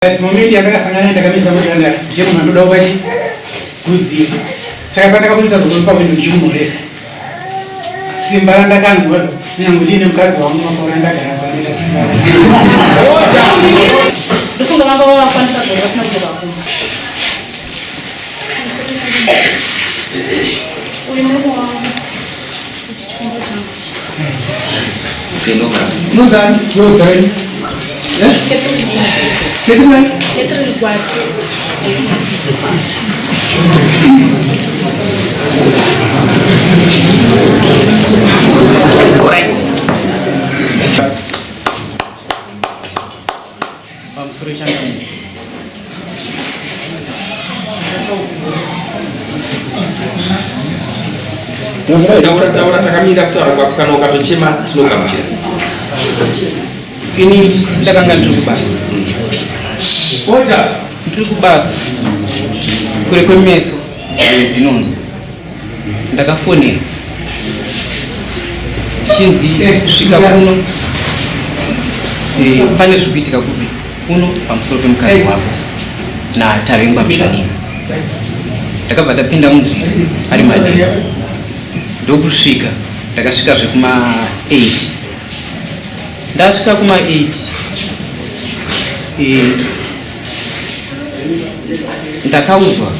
Moment yandakasangana ndakamisa mutanda ndiye munhu anoda kuva chi gudzira. Saka pandakabudisa gogo pamwe ndichimumhoresa. Simba randakanzwa kunyangwe ndiine mukadzi wangu makore andagara sanoita simba. Ndofunga vanga vavakwanisa gore vasina kudzoka kumba. Uyu murume wangu. Chichumba changu. Munzani, yozdani. Eh? Catherine. Catherine Gwati. Alright. Pamusoro changamire. Taura taura takamira kutaura kwako kana ukatochema asi tinogamuchira. Ini ndakanga ndiri kubasa. Order. Ndiri kubasa. Kure kwemeso dzinonzwa. Ndakafonera. Chinzi svika kuno. Eh, pane zviri kuitika kupi? Kuno pamusoro pemukadzi wako naTavengwa Mushaninga. Ndakabva ndapinda munzira ari madeko. Ndokusvika, ndakasvika zvekuma 8. Ndasvika kuma 8 eh, ndakaudzwa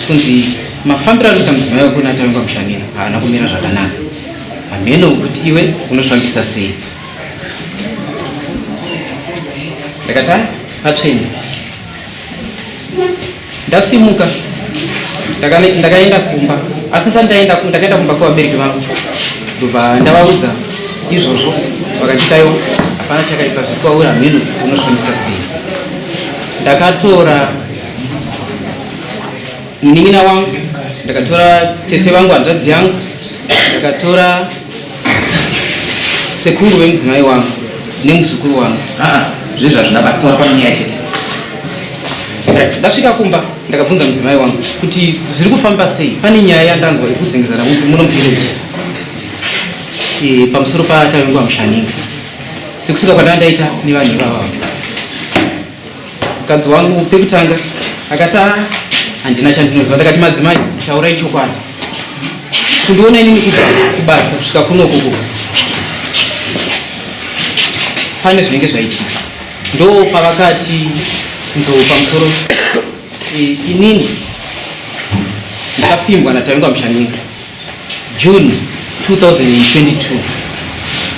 kunzi mafambiro anoita mudzimai wako naTavengwa Mushaninga haana kumira zvakanaka. Hameno kuti iwe unozvambisa sei. Ndakati "Ah, patsvene. Ndasimuka ndakaenda kumba asi ndisati ndaenda ndakaenda kumba kwevabereki vangu ndobva ndavaudza izvozvo vakanditaiwo hapana chakaipa zviri kwauri hameno unozvambisa sei. Ndakatora munin'ina wangu, ndakatora tete vangu hanzvadzi yangu, ndakatora sekuru vemudzimai wangu nemuzukuru wangu. Ah, zvezvo hazvina basa, taura panyaya chete. Right, ndasvika kumba ndakabvunza mudzimai wangu kuti zviri kufamba sei, pane nyaya yandanzwa yekuzengezana muno muvillage pamusoro paTavengwa Mushaninga sekusvika kwandanga ndaita nevanhu ivava. Mukadzi wangu pekutanga akati "Ah, handina chandinoziva. Ndakati madzimai taurai chokwadi, kundiona inini kubva kubasa kusvika kunoko pane zvinenge zvaitika. Ndo pavakati nzou pamusoro inini ndakapfimbwa naTavengwa Mushaninga June 2022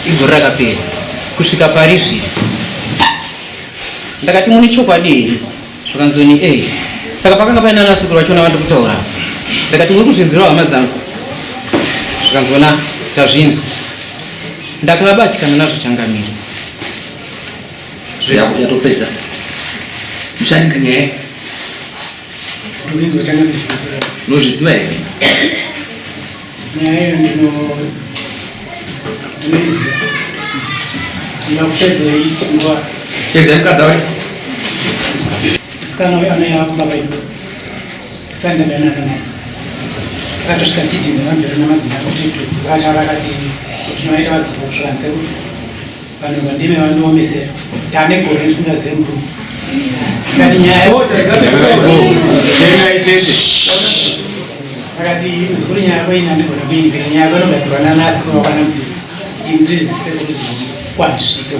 igore rakapera kusvika pari zvino. Ndakati mune chokwadi here? Zvakanzoni eh. Saka pakanga paina ana sekuru vachona vandiri kutaura. Ndakati muri kuzvinzwira hama dzangu? Zvakanzona tazvinzwa. Ndakabatikana nazvo changamire. Yatopedza. Mushaninga nyaya. Ndinonzwa changamire zvinosura. Unozviziva here? Nyaya iyo ndinoiziva. Ndinakupedzei nguva. Pedza mukadzi wacho. Musikana uyu anouya kumba kwedu. Tisati ndadanana naye. Akatosvika ndidhi nevamberi namadzimai kuti vakataura akati tinovaita vazukuru zvikanzi sekuru vanhu vandime vandiomesera. Ndane gore ndisingazive murume. Ndikati nyaya akati muzukuru nyaya yako ini handigona kuimbira nyaya yako inogadzirwa nanasi kuva kwana mudzidzi. Ini ndiri zisekuru zvino kwandisvike.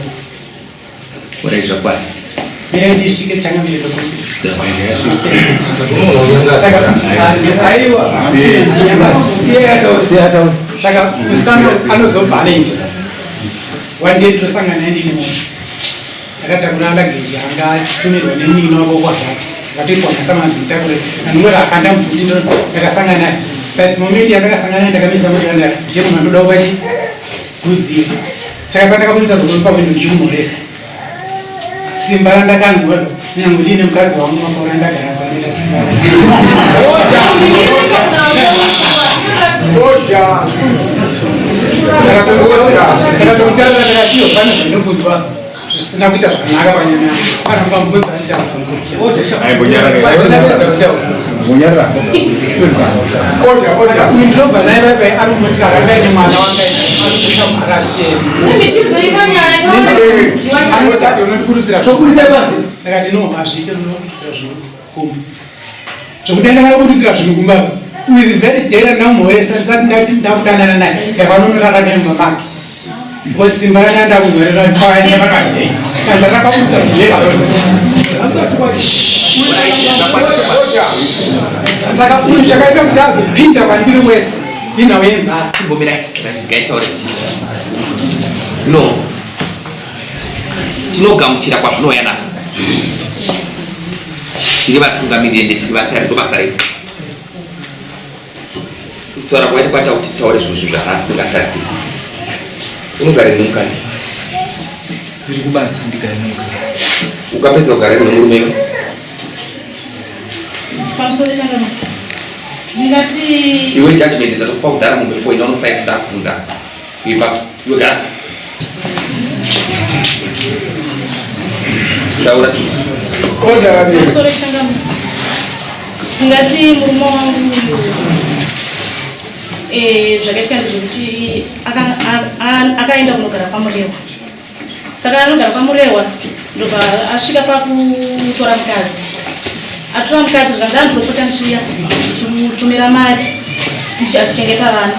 Ora zvakwana. Mira ndisvike changamire ndokuti. Saka aiwa saka musikana anozobva anenge one day ndosangana naye ndine munhu ndakatakura luggage anga achitumirwa nemunin'ina wako kwaHarare ndakatoipiwa nasamanzi mutakure andingoti akanda mubuti ndakasangana naye but moment yandakasangana naye ndakamisa mutanda ndiye munhu anoda kuva chi gudzira. Saka pandakabudisa gogo pamwe ndichimumhoresa simba randakanzwa kunyangwe ndiine mukadzi wangu makore andagara sanoita simba saka tokutaura ndakatiyo pane zvandinokunzwa zvisina kuita zvakanaka panyama yangu kana mukamubvunza anitaura. Saka uyu ndinobva naye vaipai ari kumotikari anga aine mwana wanga arikusha muharare. Anoti unondikurudzira Tokurudzira panze. Ndakati no, hazviite, unokurudzira zvinhu kumba. Zvekuti ndakakubuditsira zvinhu kumba with very day randamuhoresa, ndisati ndati ndakudanana naye, ndakanonorara naye mumba make because simba ranga ndakumhorera kwaenda rakatei kana rakabudisa zvinhu. Saka uyu chakaita kuti azopinda kwandiri wese inhau yenzara. Chimbomirai, ngaitaure tichii. No, tinogamuchira kwazvinouya nako. Tiri vatungamiriri ende tiri vatari, ndobasa redu. Kutaura kwaita kwaita kuti titaure zvinhu zvinhu zvaasingatarisiri. Unogara nemukadzi? Ndiri kubasa, ndigare nemukadzi. Ukapedza kugara nemurume iwe? Pamusoro changana. Ndingati Iwe judgment tatokupa kudhara mombe 4 ina unosaina ndakubvunza. Ipa iwe gara. Taura. Pamusoro changana. Ndingati murume wangu zvakaitika ndezvekuti akaenda kunogara kwaMurehwa. Saka anogara kwaMurehwa ndobva asvika pakutora mukadzi. Atora mukadzi zvikanzi andinopota ndichiuya ndichimutumira mari achichengeta vana.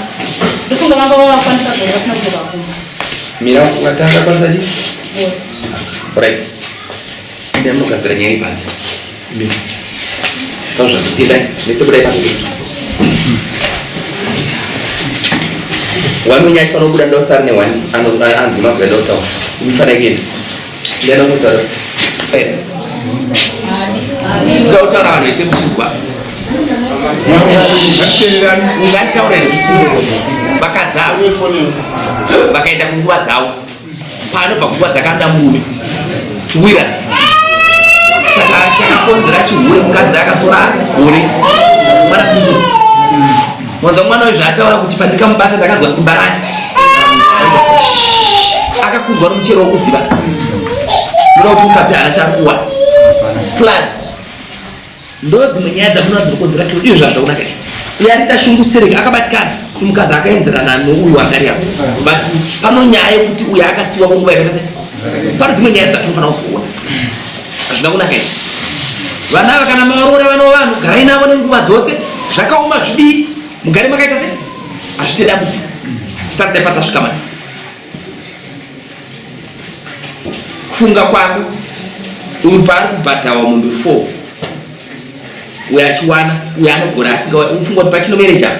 Ndofunga vanga vavakwanisa gore vasina kudzoka kumba. Mira, watanga kwanisa chii? Gore. Right. Enda munogadzira nyaya ipanze. Mira. Kauzva ndipindai. Mese budai panze petu. Wani unyaya chifanira kubuda ndosari newani anzwe mazwi aida kutaura. Unofanira kuenda. Ndenda kunotaura kusa. Ndoda kutaura vanhu vese muchinzwa. Ungataura here kuti vakadzi avo vakaenda kunguva dzavo panobva kunguva dzakanda murume tiwira, saka chakakonzera chihure mukadzi akatora gore mwana kumwe. Wanza mwana uyu zvaataura kuti pandikamubata ndakanzwa simba rake akakuzwa nomuchero wokuziva. Ndoda kuti mukadzi haana chaari kuwana, plus ndo dzimwe nyaya dzamunoona dzinokonzera kiro izvo zvazvakunaka uyo arita shungu stereki akabatikana kuti mukadzi akaenzerana nouyu wakari apo, but pano nyaya yekuti uyo akasiwa kunguva yakaita sei, pano dzimwe nyaya dzatinofanira kuzoona. Hazvina kunaka izvi. Vana ava kana mavarora vano vanhu garai navo nenguva dzose, zvakaoma zvidii, mugare makaita sei, hazvite dambudziko. Chitarisai patasvika mani. Kufunga kwako, uyu paari kubhadhawa mombe 4, uyo achiwana, uyo anogora asinga, ufunga kuti pachino marriage apa?